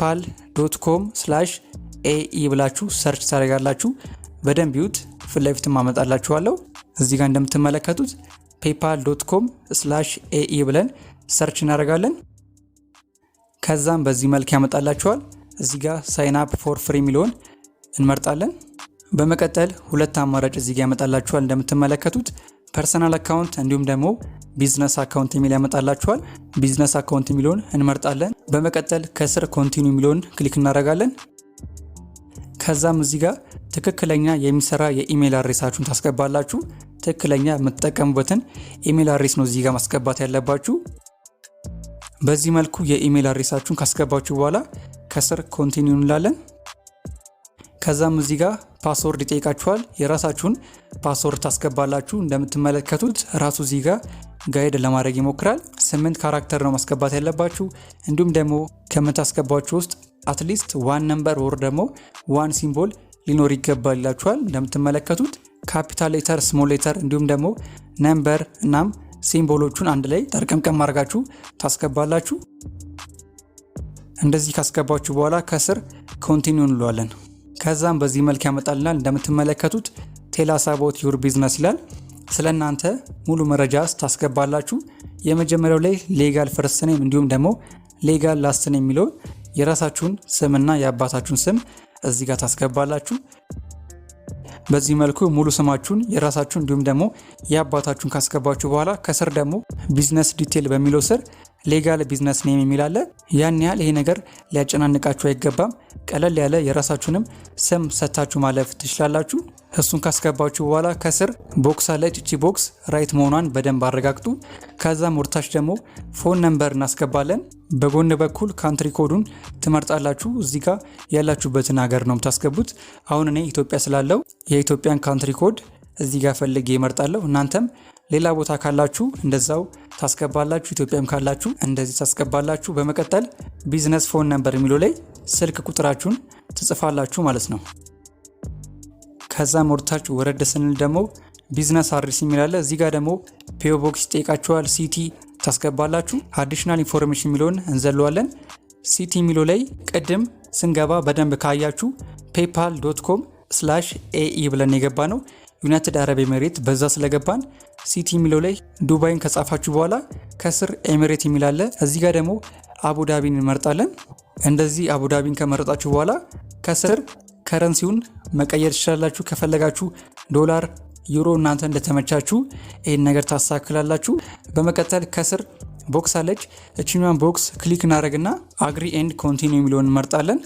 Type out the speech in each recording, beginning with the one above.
paypal.com/ae ብላችሁ search ታደርጋላችሁ። በደንብ ይዩት፣ ፊት ለፊት ማመጣላችኋለሁ። እዚህ ጋር እንደምትመለከቱት paypal.com/ae ብለን search እናደርጋለን። ከዛም በዚህ መልክ ያመጣላችኋል። እዚህ ጋር sign up for free የሚለውን እንመርጣለን። በመቀጠል ሁለት አማራጭ እዚህ ጋር ያመጣላችኋል። እንደምትመለከቱት personal account እንዲሁም ደግሞ business account የሚል ያመጣላችኋል። Business account የሚለውን እንመርጣለን። በመቀጠል ከስር continue የሚለውን click እናደርጋለን። ከዛም እዚህ ጋር ትክክለኛ የሚሰራ የ email address ኣችሁን ታስገባላችሁ። ትክክለኛ የምትጠቀሙበትን email address ነው እዚህ ጋር ማስገባት ያለባችሁ። በዚህ መልኩ የ email address ኣችሁን ካስገባችሁ በኋላ ከስር continue እንላለን። ከዛም እዚህ ጋር password ይጠይቃችኋል። የራሳችሁን password ታስገባላችሁ። እንደምትመለከቱት ራሱ እዚህ ጋር guide ለማድረግ ይሞክራል። 8 character ነው ማስገባት ያለባችሁ። እንዲሁም ደግሞ ከምታስገባችሁ ውስጥ at least one number or ደግሞ one symbol ሊኖር ይገባል ይላችኋል። እንደምትመለከቱት capital letter፣ small letter እንዲሁም ደግሞ number እናም symbol ኦቹን አንድ ላይ ጠርቀምቀም አድርጋችሁ ታስገባላችሁ። እንደዚህ ካስገባችሁ በኋላ ከስር continue እንለዋለን። ከዛም በዚህ መልክ ያመጣልናል። እንደምትመለከቱት "Tell us about your business" ይላል። ስለ እናንተ ሙሉ መረጃ ታስገባላችሁ። የመጀመሪያው ላይ legal first name እንዲሁም ደግሞ legal last name የሚለውን የራሳችሁን ስምና የአባታችሁን ስም እዚህ ጋር ታስገባላችሁ። በዚህ መልኩ ሙሉ ስማችሁን፣ የራሳችሁን እንዲሁም ደግሞ የአባታችሁን ካስገባችሁ በኋላ ከስር ደግሞ business detail በሚለው ስር legal business name የሚል አለ። ያን ያህል ይሄ ነገር ሊያጨናንቃችሁ አይገባም። ቀለል ያለ የራሳችሁንም ስም ሰታችሁ ማለፍ ትችላላችሁ። እሱን ካስገባችሁ በኋላ ከስር box አለች። እቺ box right መሆኗን በደንብ አረጋግጡ። ከዛም ወደታች ደግሞ phone number እናስገባለን። በጎን በኩል country code ኡን ትመርጣላችሁ። እዚህ ጋር ያላችሁበትን ሀገር ነው የምታስገቡት። አሁን እኔ ኢትዮጵያ ስላለው የኢትዮጵያን country code እዚህ ጋር ፈልጌ እመርጣለሁ። እናንተም ሌላ ቦታ ካላችሁ እንደዛው ታስገባላችሁ። ኢትዮጵያም ካላችሁ እንደዚህ ታስገባላችሁ። በመቀጠል business phone number የሚለው ላይ ስልክ ቁጥራችሁን ትጽፋላችሁ ማለት ነው። ከዛም ወደታች ወረድ ስንል ደግሞ business address የሚል አለ። እዚህ ጋር ደግሞ P.O. Box ይጠይቃችኋል። City ታስገባላችሁ። Additional information የሚለውን እንዘለዋለን። City የሚለው ላይ ቅድም ስንገባ በደንብ ካያችሁ paypal.com/ae ብለን የገባነው ዩናይትድ አረብ ኤሜሬት፣ በዛ ስለገባን city የሚለው ላይ ዱባይን ከጻፋችሁ በኋላ ከስር ኤሚሬት የሚል አለ። እዚህ ጋር ደግሞ አቡዳቢን እንመርጣለን። እንደዚህ አቡዳቢን ከመረጣችሁ በኋላ ከስር currency ውን መቀየር ትችላላችሁ። ከፈለጋችሁ ዶላር፣ ዩሮ፣ እናንተ እንደተመቻችሁ ይህን ነገር ታስተካክላላችሁ። በመቀጠል ከስር box አለች። እችኛዋን box click እናደርግና agree and continue የሚለውን እንመርጣለን።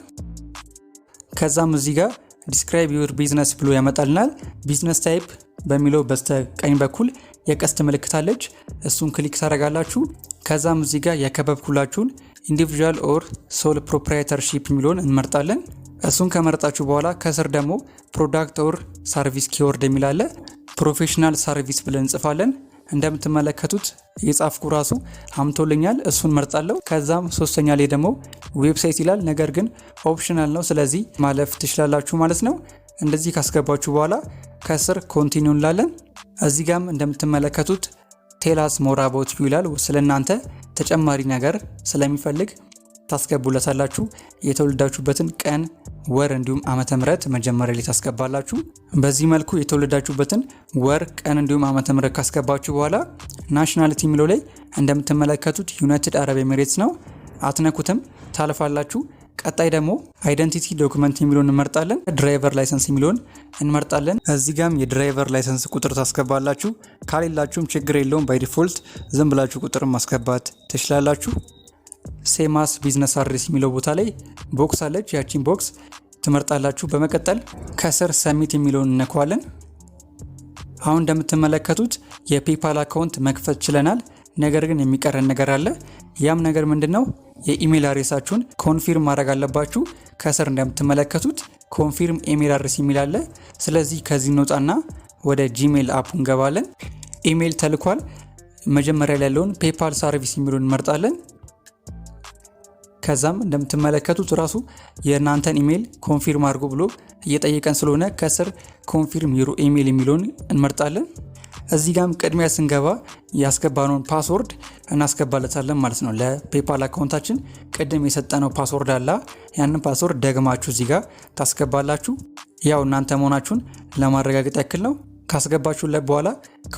ከዛም እዚህ ጋር "Describe your business" ብሎ ያመጣልናል። Business type በሚለው በስተቀኝ በኩል የቀስት ምልክት አለች። እሱን click ታደርጋላችሁ። ከዛም እዚህ ጋር ያከበብኩላችሁን individual or sole proprietorship የሚለውን እንመርጣለን። እሱን ከመረጣችሁ በኋላ ከስር ደግሞ product or service keyword የሚል አለ። Professional service ብለን እንጽፋለን። እንደምትመለከቱት የጻፍኩ ራሱ አምቶልኛል። እሱን መርጣለሁ። ከዛም ሶስተኛ ላይ ደግሞ website ይላል። ነገር ግን optional ነው። ስለዚህ ማለፍ ትችላላችሁ ማለት ነው። እንደዚህ ካስገባችሁ በኋላ ከስር continue እንላለን። እዚህ ጋም እንደምትመለከቱት "Tell us more about you" ይላል። ስለ እናንተ ተጨማሪ ነገር ስለሚፈልግ ታስገቡለታላችሁ። የተወለዳችሁበትን ቀን፣ ወር እንዲሁም ዓመተ ምህረት መጀመሪያ ላይ ታስገባላችሁ። በዚህ መልኩ የተወለዳችሁበትን ወር፣ ቀን እንዲሁም ዓመተ ምህረት ካስገባችሁ በኋላ nationality የሚለው ላይ እንደምትመለከቱት ዩናይትድ አረብ ኤሚሬትስ ነው። አትነኩትም፣ ታልፋላችሁ። ቀጣይ ደግሞ identity document የሚለውን እንመርጣለን። Driver license የሚለውን እንመርጣለን። እዚህ ጋም የ driver license ቁጥር ታስገባላችሁ። ካሌላችሁም ችግር የለውም። By default ዝም ብላችሁ ቁጥር ማስገባት ትችላላችሁ። Same as business address የሚለው ቦታ ላይ box አለች። ያቺን box ትመርጣላችሁ። በመቀጠል ከስር submit የሚለውን እነካዋለን። አሁን እንደምትመለከቱት የ PayPal account መክፈት ችለናል። ነገር ግን የሚቀረን ነገር አለ። ያም ነገር ምንድን ነው? የ email address ኣችሁን confirm ማድረግ አለባችሁ። ከስር እንደምትመለከቱት confirm email address የሚል አለ። ስለዚህ ከዚህ እንወጣና ወደ Gmail app ኡ እንገባለን። ኢሜይል ተልኳል። መጀመሪያ ላይ ያለውን PayPal service የሚለውን እንመርጣለን። ከዛም እንደምትመለከቱት ራሱ የእናንተን email confirm አድርጎ ብሎ እየጠየቀን ስለሆነ ከስር confirm your email የሚለውን እንመርጣለን። እዚህ ጋም ቅድሚያ ስንገባ ያስገባነውን password እናስገባለታለን ማለት ነው። ለ PayPal account ኣችን ቅድም የሰጠነው password አለ። ያንን password ደግማችሁ እዚህ ጋር ታስገባላችሁ። ያው እናንተ መሆናችሁን ለማረጋገጥ ያክል ነው። ካስገባችሁለት በኋላ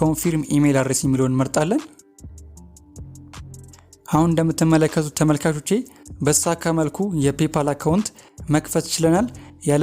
confirm email address የሚለውን እንመርጣለን። አሁን እንደምትመለከቱት ተመልካቾቼ በተሳካ መልኩ የ PayPal account መክፈት ችለናል።